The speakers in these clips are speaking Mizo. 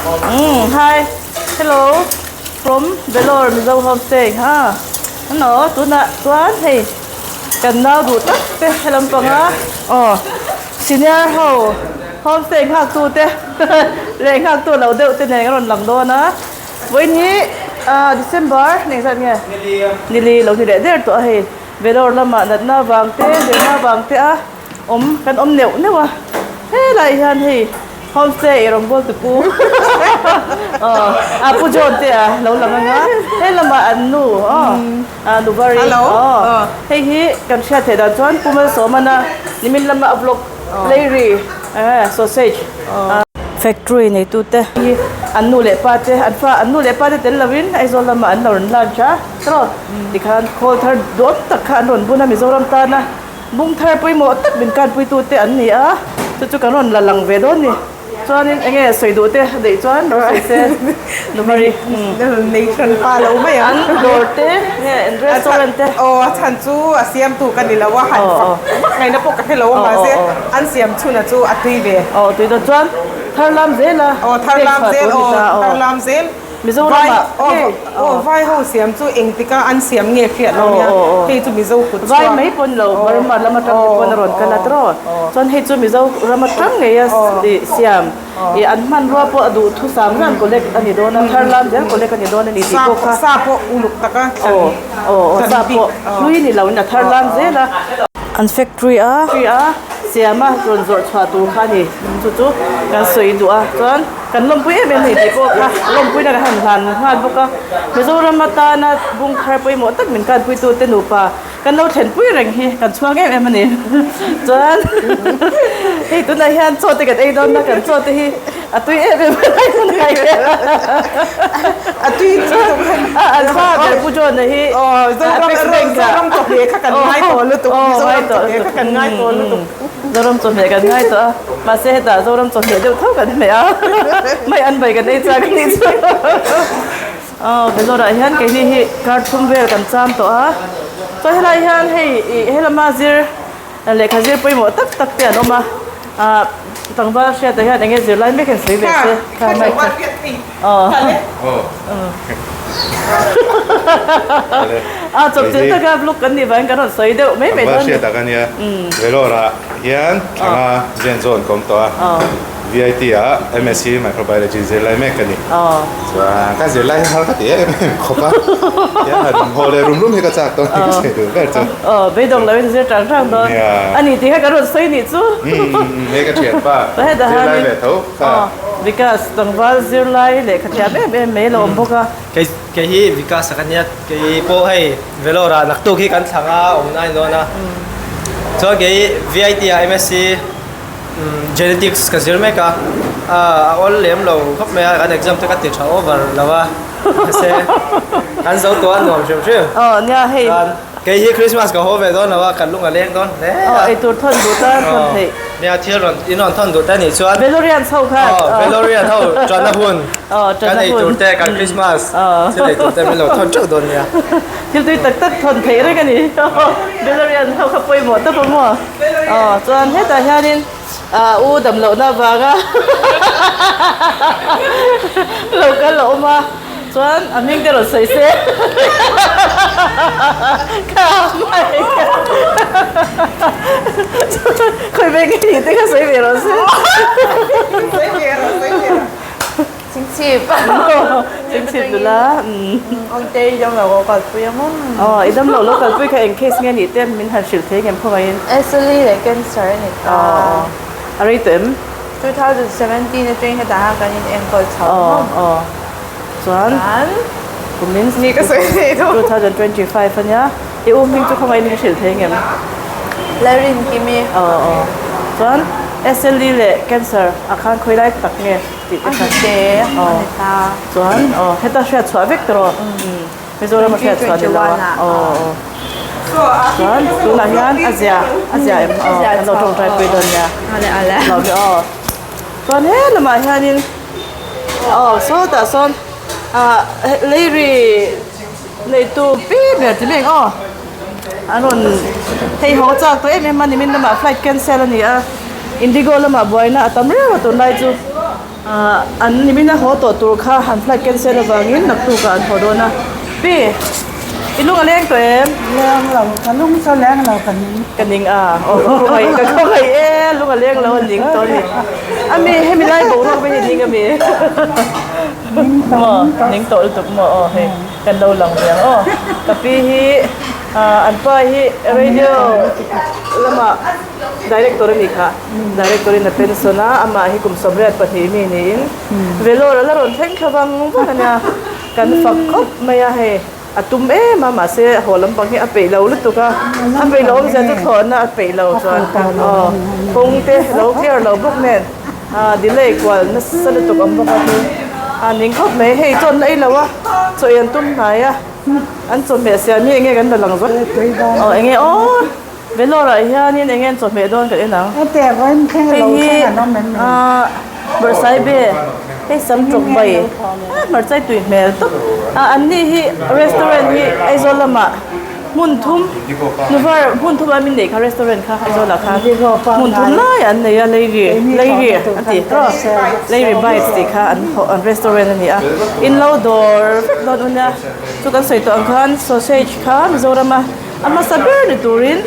Umm hi hello from Vellore Mizo homestay ha ano tunah chuan hei kan nau duh tak te helam panga aw senior ho homestay nghak tu te leh nghak tu lo deuh te nen a rawn lang dawn a vawiin hi ah December ni engzat nge nili lo ni leh der tawh a hei Vellore lamah natna vang te zirna vang te a. Awm kan awm neuh neuh a, helai hian hei homestay ei rawn bawl tu pu aw pu John te a lo lang anga he lamah an nu aw nu Vari aw hei hi kan hriat theih dan chuan Pu Malsawmana nimin lama a vlog Leiri sausage factory neitu te hi an nu leh pa te an fa an nu leh pa te tel lovin Aizawl lamah an lo rawn lunch a tiraw tikhan khawl thar duhawm tak kha an rawn bun a Mizoram tana. Bung thar pawimawh tak min kanpuitute an ni a, chu chu kan rawn la lang ve dawn ni. Chuanin eng nge sawi duh te daih chuan sawi se Numari. Nei hran pa lo mai ang. An dawr te nge an restaurant te. Aw a chhan chu a siamtu ka ni lo a, han fak vak ngaihna pawh ka hre lo a mahse an siam chhuna chu a tui ve. Aw tui dawn chuan thar lam zel a. Aw thar lam zel aw thar lam zel. Mizoramah hei aw vai ho siam chu engtika an siam nge hriat lo nia hei chu Mizo kut chhuak vai mai pawn lo Burma lam atang te pawn a rawn kal a tiraw chuan hei chu Mizo ram atang ngei a siam ih an hmanrua pawh a duh thusam zan collect a ni dawn a thar lam zel collect a ni dawn a ni tih pawh kha sa pawh uluk taka aw aw sa pawh hlui ni lo in a thar lam zel a an factory a siam a rawn zawrh chhuah tur kha a ni chu chu kan sawi duh a chuan. Kan lawmpui em em a ni tih pawh kha lawmpuina kan han hlan nghal bawk a. Mizoram atana bung thar pawimawh tak min kanpuitute nupa kan lo thlenpui reng hi kan chhuang em em a ni. Chuan hei tunah hian chaw te kan ei dawn a, kan chaw te hi a tui em em a ni. A tui lutuk a an fa ber Pu John-a hi Apex Bank ah Zoram chawhmeh kha kan ngai tawh lutuk Mizoram chawhmeh kha kan ngai tawh lutuk. Zoram chawhmeh kan ngai tawh a, mahse hetah Zoram chawhmeh deuh tho kan hmeh a, mai an bai kan ei chak a nih chu. Aw Vellore ah hian keini hi kar thum vel kan cham tawh a, chuan helai hian hei ih helama zir lehkha zir pawimawh tak tak te an awm a, ah tlangval hriatah hian eng nge zirlai mek hian sawi ve se kha mic kha aw A chawpchilh taka vlog kan nih vangin kan rawn sawi deuh mai mai dawn a ni. Tlangval hriat tak a nia. Vellore ah hian thlanga Zen zawn ka awm tawh a. VIT ah MSc Microbiology zirlai mek ka ni. Chuan ka zirlai hi har ka ti em em khawp a. Tiang han haw leh rum rum hi ka chak dawn a ni ka sawi duh ber chu. Aw beidawng loin zir tang tang dawn a ni tih kha kan rawn sawi nih chu. Hei ka thianpa zirlai ve tho kha. Vikas tlangval zirlai lehkha thiam em em mai a lo awm bawk a. Kei kei hi Vikas a ka nia, kei pawh hei Vellore ah naktuk hi kan thlang a awm na a ni dawn a. Chuan kei VIT ah MSc Genetics ka zir mek a, a awl lem lo khawp mai a, kan exam te ka ti tha over lo a, mahse kan zo tawh a nuam hrim hrim. Aw nia hei. Kei hi Christmas ka haw ve dawn lo a, kan lung a leng dawn hle a. Aw, eitur thawn duh tan thawn theih. Nia, thil rawn in rawn thawn duh te nih chuan. Velorian chho khan. Aw, Velorian ho tanna hun. Aw, Kan tanna hun. eitur te, kan Christmas thil eitur te min lo thawn teuh dawn nia. Thil tui tak tak thawn theih reng a ni. Velorian ho kha pawimawh tak awm aw. Aw, chuan hetah hianin u damlohna avanga lo kal a awm a. Chuan a hming te rawn sawi se kha mai khawi veng nge ni te kha sawi ve rawh se. Sawi ve rawh sawi ve rawh. Chingchip. Chingchip nula. Awmte i dam lo lo kalpui a maw? Aw i dam lo lo kalpui kha eng case nge nih te min han hrilh thei ngem khawngaihin. SLE leh cancer a ni ta. Aw a rei tawh em? 2017 atangin hetah khan kan in enkawl chho maw? Aw aw. Chuan kumin Ni ka sawi thei lo. 2025 ania i u hming chu khawngaih in ka hrilh thei ngem? Larin Kimi. Aw aw. Chuan SLE leh cancer ah khan khawi lai tak nge tih te kha. A hite a ni ta. Chuan aw heta hriat chhuah vek tawh rawh. Mizoram a hriat chhuah ni lo a. Aw aw. Chuan tunah hian a zia a zia em aw kan lo tawngtai pui dawn nia. Ale ale. Lo hi aw. Chuan he lamah hianin aw sawtah sawn ah leiri neitu pi ber ti mai ang aw an rawn hei haw chak tawh em em a nimin lamah flight cancel a ni a indigo lamah buaina a tam riau a tunlai chu. An nimin a haw tawh tur kha han flight cancel avangin naktukah an haw dawn a. Pi, i lung a leng tawh em? Leng lo, ka lung chu leng lo ka ning. Ka ning a, aw ka khawngaih, ka khawngaih e, lung a leng lo a ning tawh a ni. Ami, hemi lai boruak ve hi ning ami? Ning tawh, ning tawh. Ning tawh lutuk maw aw hei kan lo lang ve ang aw. Ka pi hi an pa hi radio lamah Director a nih kha. Director in a pension a, amah hi kum 82 mi niin Vellore a la rawn thleng thla vang vang a nia. Kan fak khawp mai a hei, a tum em a mahse haw lampang hi a peih lo lutuk a, a peih loh awmzia chu thlawhna a peih lo chuan aw kawng te lo clear lo bawk nen delay kual nasa lutuk awm bawk a chu a ning khawp mai. Hei chawn la ei lo a, chaw ei an tum hnai a, an chawhmeh siam hi enge kan la lang zawk aw enge aw. Vellore ah hianin eng nge an chawhmeh dawn kan en ang. Hei hi ahh bawrhsaibe hei sam tawk bai ah hmarchai tui hmel tawp ah an ni hi restaurant hi Aizawl lamah hmun thum nuvar hmun thum ah min neih kha restaurant kha Aizawl ah khan hmun thum lai an nei a leiri leiri a ti leiri bites tih kha an an restaurant a ni a in lo dawr vek dawn u nia chu kan sawi tawh ang khan sausage kha Mizoram a. A hmasa ber ni turin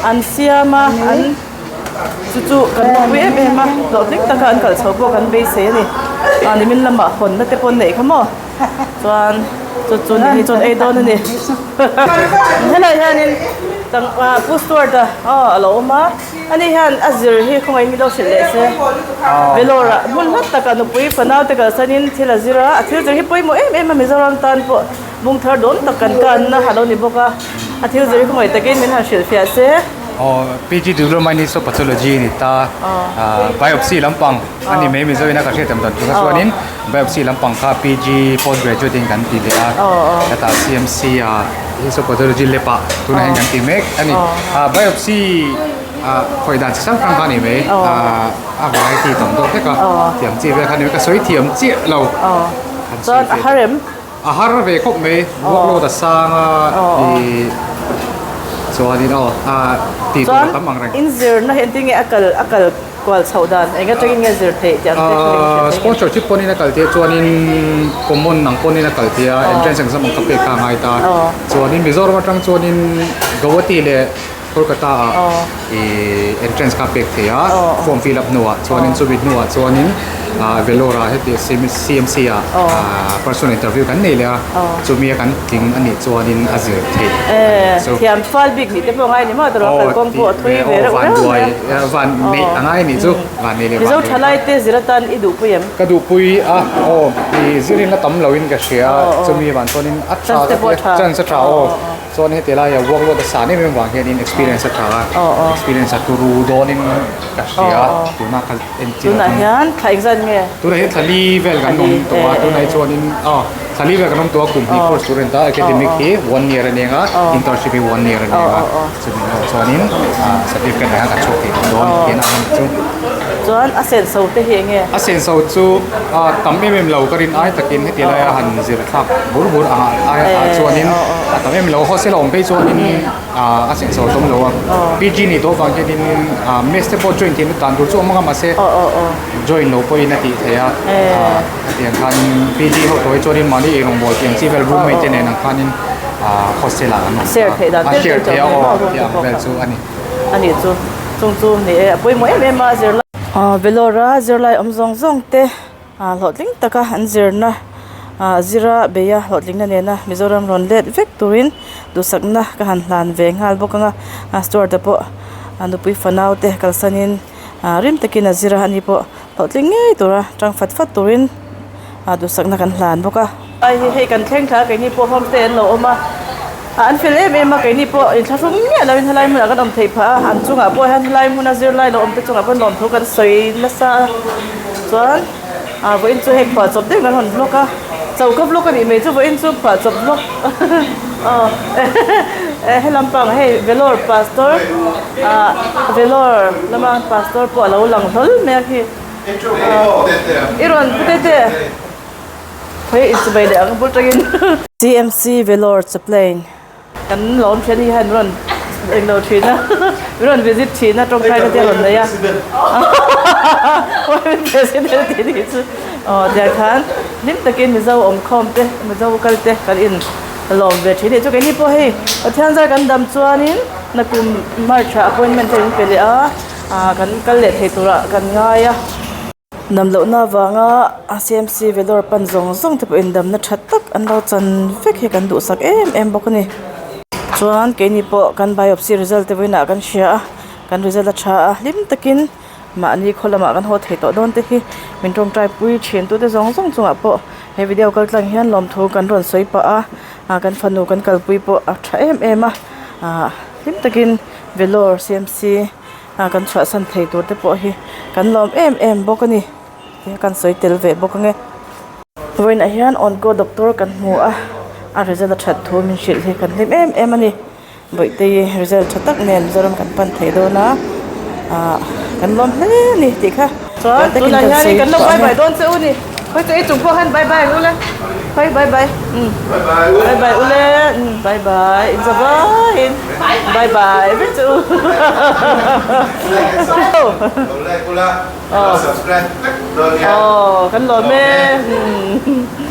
an siam a, an chu chu kan lawmpui em em a, hlawhtling taka an kal chho pawh kan beisei a ni. Ah nimin lamah hawnna te pawh an neih kha maw? Chuan chu chu ni hi chuan ei dawn a ni. Helai hianin Pu Stuart a aw a lo awm a, ani hian a zir hi khawngaih mi lo hrilh leh se. Vellore ah hmun hlat takah nupui fanau te kalsanin thil a zir a, a thil zir hi pawimawh em em a Mizoram tan pawh. Bung thar dawn tak kan kanna a lo ni bawk a, a thil zir hi khawngaih takin min han hrilhfiah se. Aw, PG Diploma in Histopathology a ni ta, biopsy lampang a ni mai Mizoin a ka hriat tam dan chu kha chuanin biopsy lampang kha PG post graduate in kan ti leh a, hetah CMC ah Histopathology lab ah tunah hian kan ti mek a ni. Biopsy khawi dan chi hrang hrang kha a ni mai, a variety tam deuh hlek a, thiam chi vel kha a ni mai, ka sawi thiam chiah lo. Chuan a har em? A har ve khawp mai, workload a sang a i chuanin aw a tih tur a tam ang reng. Chuan inzirna hi engtin nge a kal a kal kual chhoh dan eng atangin nge zir theih tih ang te kha hriat theih. Sponsorship pawhin a kal theih a chuanin common ang pawhin a kal theih a entrance exam ang kha pek kha a ngai ta. Chuanin Mizoram atang chuanin Guwahati leh Kolkata ah i entrance kha pek theih a form fill up hnuah chuanin chumi hnuah chuanin ah Vellore ah heti CMC ah personal interview kan nei leh a chumi a kan tling a nih chuanin a zir theih a nih chu. Thiam fal bik nih te pawh a ngai a ni maw tawrh a kalkawng pawh a thui ve reuh reuh mai a. Van neih a ngai a nih chu van nei leh van Mizo thalai te zir atan i duhpui em? Ka duhpui a aw i zirin la tam loin ka hria a chumi van chuanin a tha chance a tha aw. Chuan heti laia workload a san em em vang hianin experience a tha a, experience a turu dawnin ka hria tuna ka en chiah Tunah hian thla engzat nge? Tunah hian thla li vel kan awm tawh a, tunah hi chuanin aw thla li vel kan awm tawh a kum hnih course tur a ni ta, academic hi one year a ni ang a, internship hi one year a ni ang a, chumi hnuah chuanin certificate ah hian kan chhuak thei tawh dawn tihna a ni chu. Chuan a senso te hi enge? A senso chu tam em em lo ka rin ai takin heti laia han zir thlak bur bur ang ah chuanin a tam em lo hostel a awm phei chuanin a senso a tum lo a PG nih tawh vang hianin mess te pawh join theihna dan tur chu a awm ang a mahse join lo pawhin a tih theih a hetiang khanin PG ho tawh hi chuanin mahni eirawngbawl tih ang chi vel roommate te nen ang khanin hostel ah an awm ta a share theih a aw tih ang vel chu a ni. A nih chu chung chu ni e a pawimawh em em a zirlai Vellore a zirlai awm zawng zawng te hlawhtling taka an zirna zira beia hlawhtlingna nena Mizoram rawn let vek turin duhsakna ka han hlan ve nghal bawk ang a Stuart a pawh nupui fanau te kalsanin rim takin a zir a ani pawh hlawhtling ngei tura tang fat fat turin duhsakna kan hlan bawk a. Hei kan thleng thla a keini pawh homestay an lo awm a an fel em em a keini pawh inthlahrung miah loin helai hmunah kan awm theih phah a an chungah pawh hian helai hmuna zirlai lo awm te chungah pawh lawmthu kan sawi nasa a chuan ah vawiin chu hei phuahchawp deuh kan rawn vlog a choka vlog a nih mai chu vawiin chu phuahchawp vlog aw he lampang hei Vellore pastor ah Vellore lama pastor pawh a lo lang hlawl mai a khi i rawn pu tete hei inchawhmeh leh ang bul tangin CMC Vellore Chaplain Kan lawm thian hi hian rawn englo thin a, min rawn visit thin a tawngtai na te a rawn nei a. President tih ni chu. Aw tiang khan hlim takin Mizo awmkhawm te Mizo kal te kan in lawm ve thin a ni. Chu keini pawh hei Pathian zar kan dam chuanin nakum March ah appointment te in pe leh a ah kan kal leh thei turah kan ngai a. Dam lohna avanga CMC Vellore pan zawng zawng te pawhin damna tha tak an lo chan vek hi kan duhsak em em bawk a ni. Chuan keini pawh kan biopsy result te vawiinah kan hria a kan result a tha a hlim takin Mahni khaw lamah kan haw thei tawh dawn te hi min tawngtai pui thin tute zawng zawng chungah pawh he video kal tlang hian lawmthu kan rawn sawi pah a ah kan fanu kan kalpui pawh a tha em em a ah hlim takin Vellore CMC ah kan chhuahsan thei tur te pawh hi kan lawm em em bawk a ni tih kan sawi tel ve bawk ang e. Vawiinah hian onco doctor kan hmu a a result a that thu min hrilh hi kan hlim em em a ni. Bawihtei result tha tak nen Mizoram kan pan thei dawn a, ah kan lawm hle a ni tih kha chuan tunah hianin kan lo bye bye dawn che u ni khawi chu ei chung pawh khan bye bye ang ule khawi bye bye umm bye bye ule umm bye bye in za vaiin bye bye vek che u Lo like ula, lo subscribe vek dawn nia. Aw kan lawm e umm.